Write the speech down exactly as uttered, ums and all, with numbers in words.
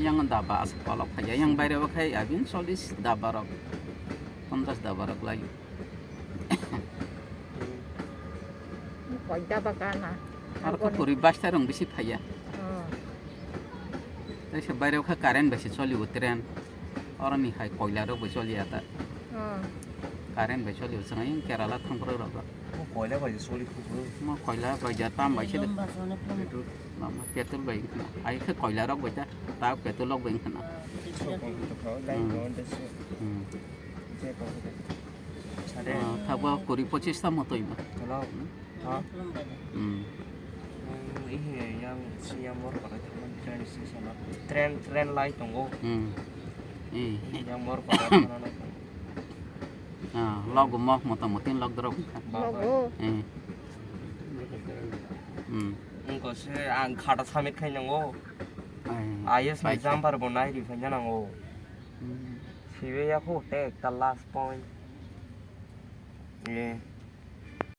Yang daba aswk kolok phaiya, yang baire bo khai abin chollish daba rok, ponchash daba rok lai. Koi daba kana? Aro kho kuri basta rong bisi phaiya. Oh. Tei se baire bo kha current bai se choli o train. Oro ni hai koila rok bai choli ya ta. Oh. Current bai choli o, chwng ayang Kerala thang phuru rok. Mo koila bai choli khubu. Mo koila bai ja tam bai se. Petrol bai khna. Ai khe koila rok bai ta. Ta petrol rok bai khna. Hmm. Hmm. Ah, thabo kuri pochis ta motoi ba. Hello. Ha? Hmm. Hmm, ihe yang si yang mor pada teman train station. Train, train lai tongo. Hmm. Eh. Yang mor pada teman. Ah, logo mo motamoti log drop. Logo. Eh. Hmm. Engko se ang khata submit khai nango. Ai, I S ni bai. Jumper bo nai ri phai nango. Hmm. Sibe ya kho te ekta last point. Eh.